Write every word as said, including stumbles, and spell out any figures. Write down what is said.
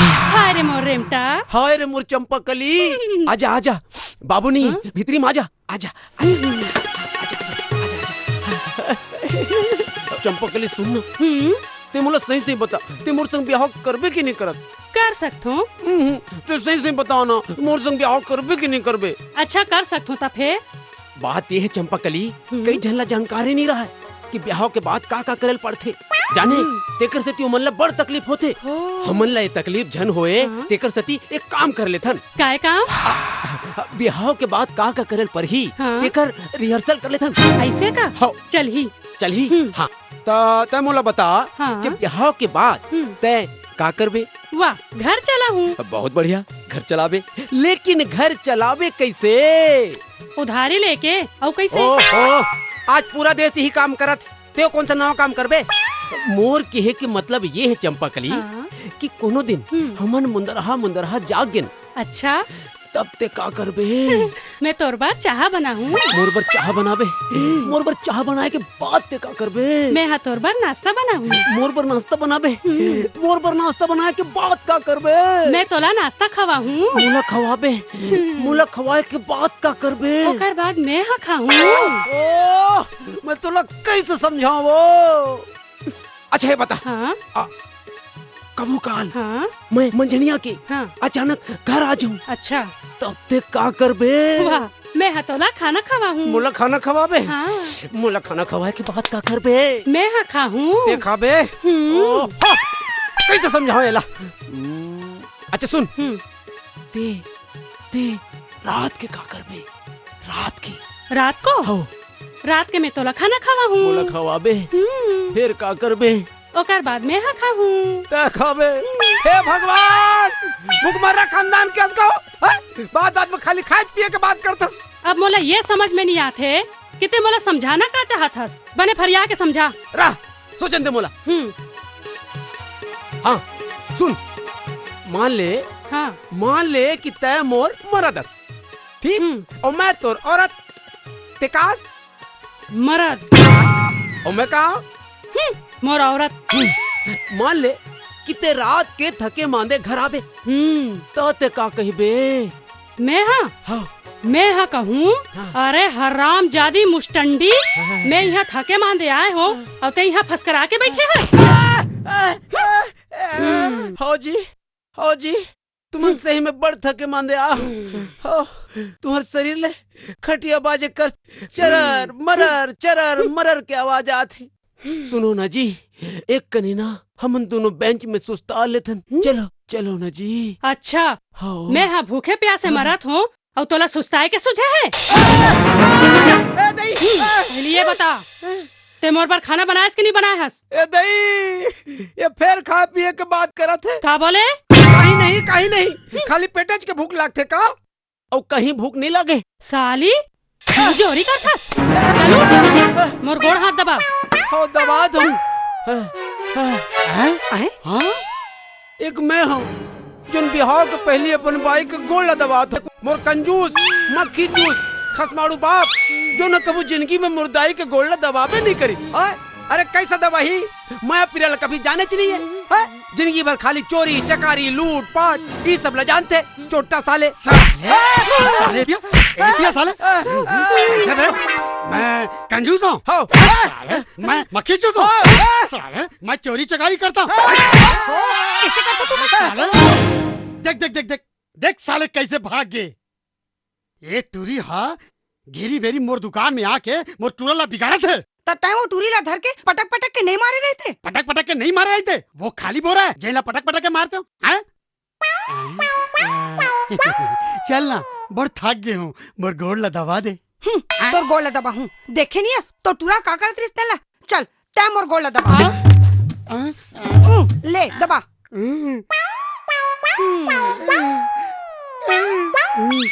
हाय रे मोर रेमटा। हाय रे मोर चंपा कली। आजा, आजा। बाबू नहीं, हाँ? भीतरी में आजा। आजा। आजा, आजा, आजा, आजा। चंपा कली, सुन ना। हम्म। ते मोला सही सही बता, ते मोर संग बिहाव करबे कि नहीं करत? कर सकथों। हम्म, ते सही सही बता ना, मोर संग बिहाव करबे कि नहीं करबे? अच्छा, कर सकथों त फेर? बात ये हे चंपा कली, हम्म। कई झन ला जानकारी नहीं रहय कि बिहाव के बाद का का करे ल पड़थे। जाने, हम्म। तेकर सेती ओमन ला बड़ तकलीफ होथे। हो। हमन ला ये तकलीफ झन होए, हाँ। तेकर सेती एक काम कर लेथन। काय काम? आ, आ, बिहाव के बाद का का करे ल परही, हाँ। तेकर rehearsal कर लेथन। ऐसे का? हव। चलही। चलही? हम्म। हाँ। त तै मोला बता हाँ। कि बिहाव के बाद हम्म। तै का करबे? वाह, घर चलाहूँ। बहुत बढ़िया, घर चलाबे। लेकिन घर चलाबे कइसे? उधारी लेके। अउ कइसे? ओहो, आज पूरा देश यही काम करत, तें कोन सा नवा काम करबे? मोर कहे के मतलब ये हे चंपाकली हाँ। कि कोनो दिन हम्म। हमन मुंदरहा मुंदरहा जाग गेन। अच्छा। तब तें का करबे? मैं तोर बर चाहा बनाहूँ। मोर बर चाहा बनाबे? हम्म। मोर बर चाहा बनाए के बाद तें का करबे? मैं हा तोर बर नाश्ता बनाहूँ। मोर बर नाश्ता बनाबे? हम्म। मोर बर नाश्ता बनाए के बाद का करबे? मैं तोला नाश्ता खवाहूँ। मोला खवाबे? हम्म। मोला खवाए के बाद का करबे? ओकर बाद मैं हा खाहूँ। ओह, मैं तोला कइसे समझावों? अच्छा, ये बता। हाँ? आ, कभू काल हाँ? मैं मंझनिया के हाँ। अचानक घर आ जाहूँ। अच्छा। तब तें का करबे? वाह, मैं हा तोला खाना खवाहूँ। मोला खाना खवाबे? हाँ। मोला खाना खवाए के बाद का करबे? मैं हा खाहूँ। तें खाबे? हम्म। ओह, हाँ। कइसे समझावों एला? हम्म, अच्छा सुन। हम्म। तें, तें रात के का करबे? रात के। रात को? हव। रात के मैं तोला खाना खवाहूँ। मोला खवाबे? हम्म। फेर का करबे? ओकर बाद मैं हा खाहूँ। तें खाबे? हे भगवान! भुखमर्रा खानदान के असको, हैं? बात-बात में खाली खाए पिए के बात करथस। अब मोला ये समझ में नहीं आथे कि तें मोला समझाना का चाहत हस। बने फरिया के समझा। रह, सोचन दे मोला। हम्म। हाँ, सुन, मान ले, हाँ। मान ले कि तैं मोर मरद अस, ठीक? हम्म। अउ मैं तोर औरत, तें का अस? मरद। अउ मैं का? हम्म, मोर औरत। हम्म, मान ले कि तें रात के थके मांदे घर आबे, हम्म। त तें का कहिबे? मैं हा? हाँ। मैं हा कहूँ, हाँ। अरे हरामजादी मुस्टंडी, हाँ। मैं इहाँ थके मांदे आए हों, हाँ। अउ तें इहाँ फसकरा के बइठे हस। आ, आ, आ, आ, हम्म। हव जी, हव जी, तुमन सही में बड़ थके मांदे आ। हव, तुंहर शरीर ले खटिया बाजे कस चरर, मरर, चरर, मरर के आवाज आत हे। सुनो ना जी, एक कनी ना, हमन दोनों bench में सुस्ता लेथन। हम्म। चलो, चलो ना जी। अच्छा, हव। मैं हा भूखे प्यासे हाँ। मरत हों, अउ तोला सुस्ताए के सुझे हे? ए, दई, ए। पहले ये बता, तें मोर बर खाना बनाए हस कि नहीं बनाए हस? ए दई, ये फेर खाए पिए के बात करत हे। का बोले? कहीं नहीं, कहीं नहीं, खाली पेटेच के भूख लागथे का? अउ कहीं भूख नहीं लागे। साली, तू जोरी करथस? चलो, मोर गोड़ हाथ दबा। हव, दबा दो। हैं? हैं? हाँ? एक मैं हूँ, जोन बिहाव के पहली अपन बाई के गोड़ ला दबात हूँ। मोर कंजूस, मक्खी चूस, खसमाड़ू बाप, जोन कभू जिंदगी में मोर दाई के गोड़ ला दबाबे नहीं करिस। हाँ? अरे कइसे दबाही? मया पीरा ला कभी जानेच नहीं हे। हैं? जिंदगी भर खाली चोरी, चकारी, लूट, पाट, ई सब ला जानथे। चोट्टा साले। साले? साले दिया? ए दिया साले? कइसे बे? मैं कंजूस हूँ। हव। साले, मैं मक्खी चूस हूँ। हव। साले, मैं चोरी चकारी करता हूँ। कइसे करता तू? साले, देख, देख, देख, देख, देख साले कइसे भाग गे। ए टूरी हा घेरी बेरी मोर दुकान में आके मोर टूरा ला बिगाड़त हे। त तैं वो टूरी ला धर के पटक पटक के नहीं मारे रहिते? पटक पटक के नहीं मारे रहिते, वो खाली बोरा हे, जेला पटक पटक के मारते हो, हैं? चल ना, बड़ थक गे हूँ, मोर गोड़ ला दबा दे। हम्म, तोर गोड़ ला दबाहूँ, देखे नहीं हस, तोर टूरा का करत रहिस तेला। चल, तैं मोर गोड़ ला दबा। आ? आ? हम्म, ले, दबा। हम्म। हम्म।